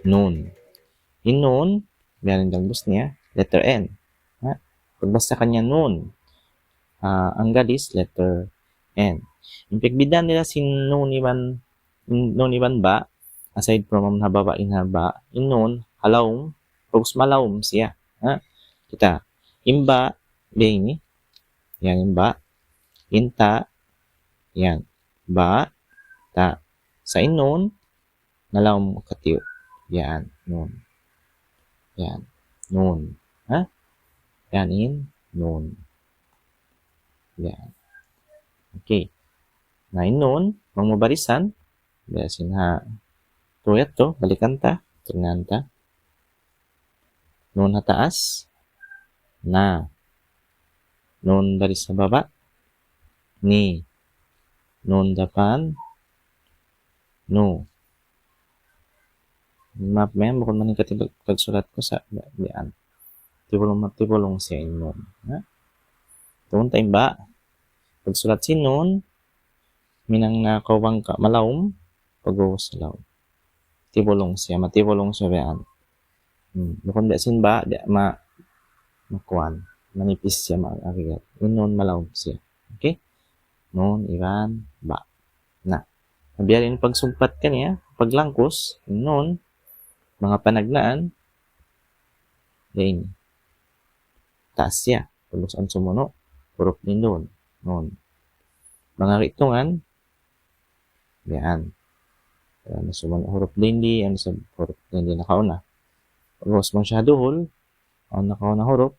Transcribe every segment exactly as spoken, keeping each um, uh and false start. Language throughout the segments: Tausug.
Nun. In nun, biya' na in dagbus niya, letter N. Ha? Pagbasa kaniya nun. Ah, in gadis, letter N. In pagbiddaan nila sin nun iban, nun iban ba, aside from ha baba' in ha ba, in nun, ha lawm, pag'ubus malaum siya. Ha? Kita', in ba, biya' ini. Yan in ba. In ta, yan. Ba, ta. Sa' in nun, nalaum katiyu'. Yan, nun. Yan, nun. Ha? Yan in nun. Yan. Okay. Na in nun, bang mu barisan, biya' sin ha tuud yadtu, balikan ta, tingnan ta. Nun ha taas, na. Nun baris ha baba', ni. Nun dapan, nu. Maap, mayan, bukun man in kati pag-, pagsulat ku sa' bi-, biya' yan. Tibulung, tibulung siya in nun. Ha? Tuun ta in ba. Pagsulat sin nun, minang na kaw bang ka malaum, pag'ubus laum. Tibulung siya, matibulung siya biya' yan. Hmm, bukun biya' sin ba, biya' ma-, makuan, manipis siya, ma-, agigat. In nun malaum siya. Okay? Nun iban ba. Na, biya' diin in pagsugpat kaniya, paglangkus, nun, manga panagnaan, diin. Taas siya. Pag'ubus awn sumunu', hurup dindun. Nun. Manga gi'tungan, yan. Yan, sumunu' hurup dindi, yan sa hurup dindi nakauna. Pag'ubus bang siya duhul, awn nakauna hurup,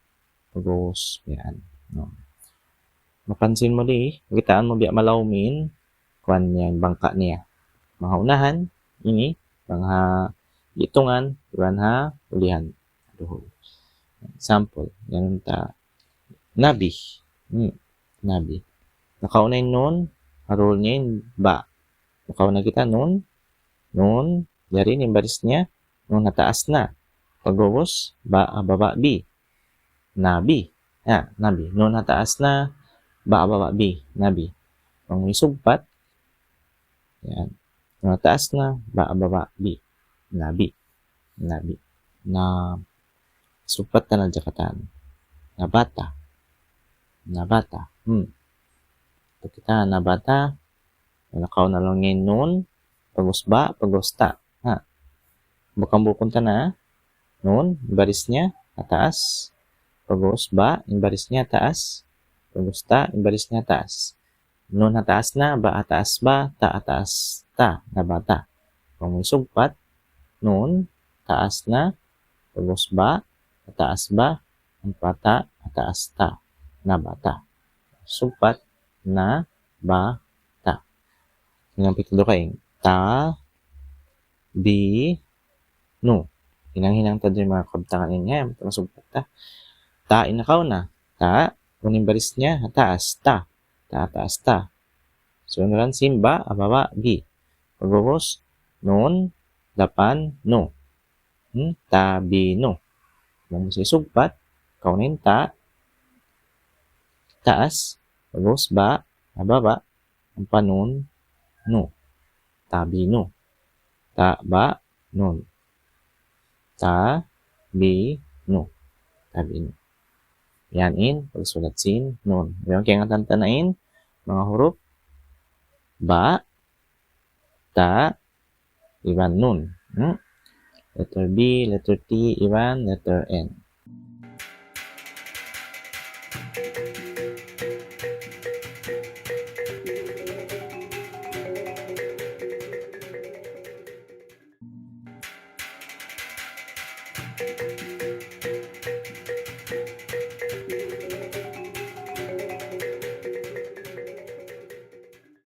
pag'ubus, yan. Nun. Mapansin mu di, kitaan mu biya' malaum in, kuwan niya, bangka' niya. Manga unahan, ini, bang ha gi'tungan, iban ha ulihan. Duhul. Example, yan ta, nabi. Hmm, nabi. Nakauna in nun, ha duhul niya in ba. Nakauna kita nun, nun, yari in baris niya, nun ha taas na. Pag'ubus, ba ha baba' bi. Nabi. Ya, nabi. Nun ha taas na, ba ha baba' bi. Nabi. Bang mu isugpat, yan. Nun ha taas na, ba ha baba' bi. Nabi. Nabi. Na, sugpat ta na jakatan. Nabata. Nabata. Hmm. Kita' nabata. Nakauna laung in nun, pag'ubus ba, pag'ubus ta. Ha. Bukun-bukun ta na, nun, baris niya, ha taas. Pag'ubus ba, in baris niya, ha taas. Pag'ubus ta, in baris niya, ha taas. Nun ha taas na, ba ha taas ba, ta ha taas ta, nabata. Bang mu isugpat, nun, taas na, pag'ubus ba, ha taas ba, ampa ta, ha taas ta, nabata. Sugpat, na, ba, ta. Hinang pitu dugaing. Ta, bi, nu. Hinang-hinang ta di manga kabtangan ini, ha, masugpat ta. Ta in nakauna. Ta, unu in baris niya, ha taas, ta. Ta, ha taas, ta. Sundulan sin ba, ha baba', bi. Pag'ubus, nun, dapan, nu. Hmm, tabinu. Bang mu isugpat, kaw na in ta, taas, pag'ubus ba, ha baba', ampa nun, nu. Tabinu. Ta, ba, nun. Ta, bi, nu. Tabinu. Yan in pagsulat sin nun. Yan, kaingatan ta na in manga hurup ba, ta, iban nun. Hmm? Letter B, letter T, iban letter N.